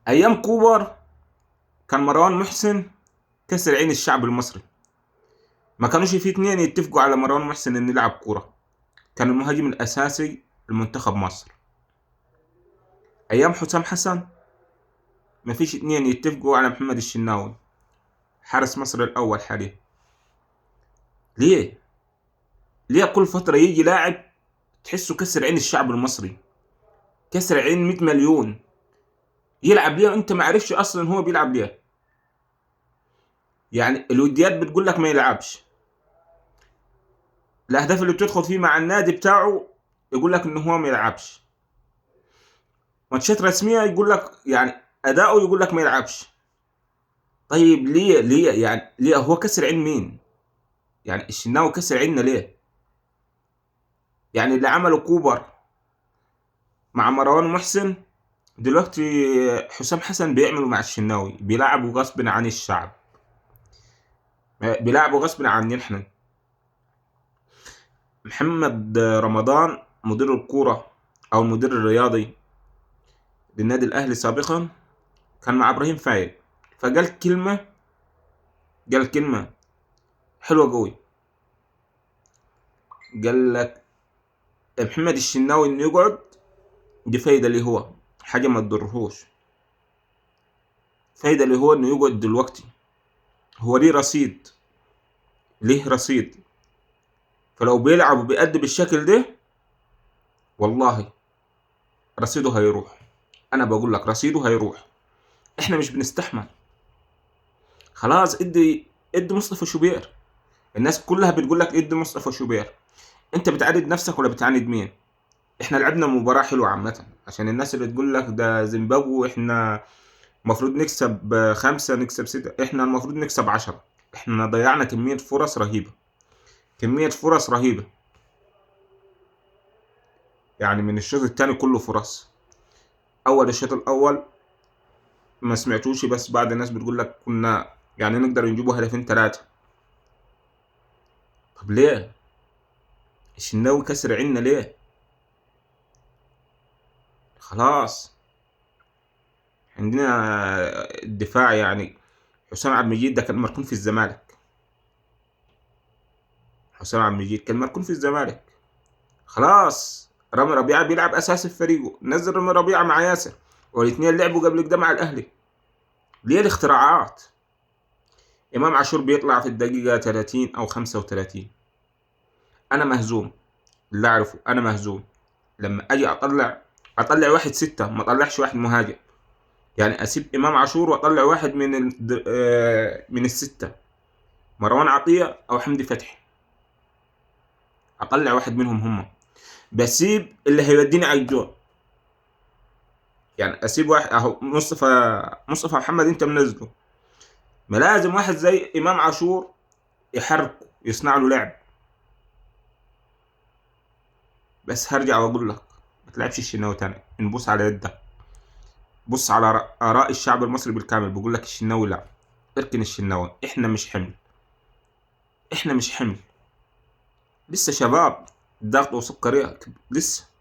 ايام كوبر كان مروان محسن كسر عين الشعب المصري، ما كانوش في اتنين يتفقوا على مروان محسن انه يلعب كورة، كان المهاجم الاساسي لمنتخب مصر. ايام حسام حسن ما فيش اتنين يتفقوا على محمد الشناوي حارس مصر الاول حاليا. ليه؟ ليه كل فترة يجي لاعب تحسه كسر عين الشعب المصري، كسر عين 100 مليون، يلعب ليه وانت ما عارفش اصلا هو بيلعب ليه؟ يعني الوديات بتقول لك ما يلعبش، الاهداف اللي بتدخل فيه مع النادي بتاعه يقول لك ان هو ما يلعبش، ماتشات رسمية يقول لك يعني اداؤه يقول لك ما يلعبش. طيب ليه؟ ليه يعني ليه هو كسر عين مين؟ يعني الشناوي كسر عيننا ليه؟ يعني اللي عمله كوبر مع مروان محسن دلوقتي حسام حسن بيعمله مع الشناوي، بيلعبوا غصب عن الشعب، بيلعبوا غصب عننا احنا. محمد رمضان مدير الكورة او المدير الرياضي للنادي الاهلي سابقا كان مع ابراهيم فايق، فقال كلمة، قال كلمة حلوة قوي، قال لك محمد الشناوي انه يقعد دي فايدة اللي هو حاجة ما تضرهوش، فايدة اللي هو انه يقعد دلوقتي، هو ليه رصيد، ليه رصيد، فلو بيلعب وبيأدي بالشكل ده والله رصيده هيروح. انا بقول لك رصيده هيروح، احنا مش بنستحمل خلاص. ادي مصطفى شوبير، الناس كلها بتقول لك ادي مصطفى شوبير، انت بتعاند نفسك ولا بتعاند مين؟ احنا لعبنا مباراة حلوة عامة، عشان الناس اللي تقول لك ده زيمبابوي احنا المفروض نكسب 5 نكسب 6، احنا المفروض نكسب 10. احنا ضيعنا كمية فرص رهيبة، كمية فرص رهيبة، يعني من الشوط الثاني كله فرص. اول الشوط الاول ما سمعتوش، بس بعد الناس بتقول لك كنا يعني نقدر نجيبوا هدفين 3. طب ليه الشناوي كسر عنا ليه؟ خلاص عندنا الدفاع، يعني حسام عبد المجيد ده كان مركون في الزمالك، حسام عبد المجيد كان مركون في الزمالك، خلاص. رامي ربيعة بيلعب اساسي في فريقه، نزل رامي ربيعة مع ياسر، والاثنين لعبوا قبل كده مع الاهلي. ليه الاختراعات؟ امام عاشور بيطلع في الدقيقة 30 او 35. انا مهزوم، اللي اعرفه انا مهزوم. لما اجي اطلع واحد 6، ما اطلعش واحد مهاجم، يعني اسيب امام عاشور واطلع واحد من من ال6، مروان عطية او حمدي فتحي، اطلع واحد منهم هم، بسيب اللي هيوديني على الجون. يعني اسيب واحد اهو مصطفى محمد انت منزله، ما لازم واحد زي امام عاشور يحركه يصنع له لعب. بس هرجع واقول لك ما تلعبش الشناوي تاني، نبص على يدك، بص على اراء الشعب المصري بالكامل، بيقول لك الشناوي لا، اركن الشناوي، احنا مش حمل، احنا مش حمل، لسه شباب، ضغط وسكرية لسه.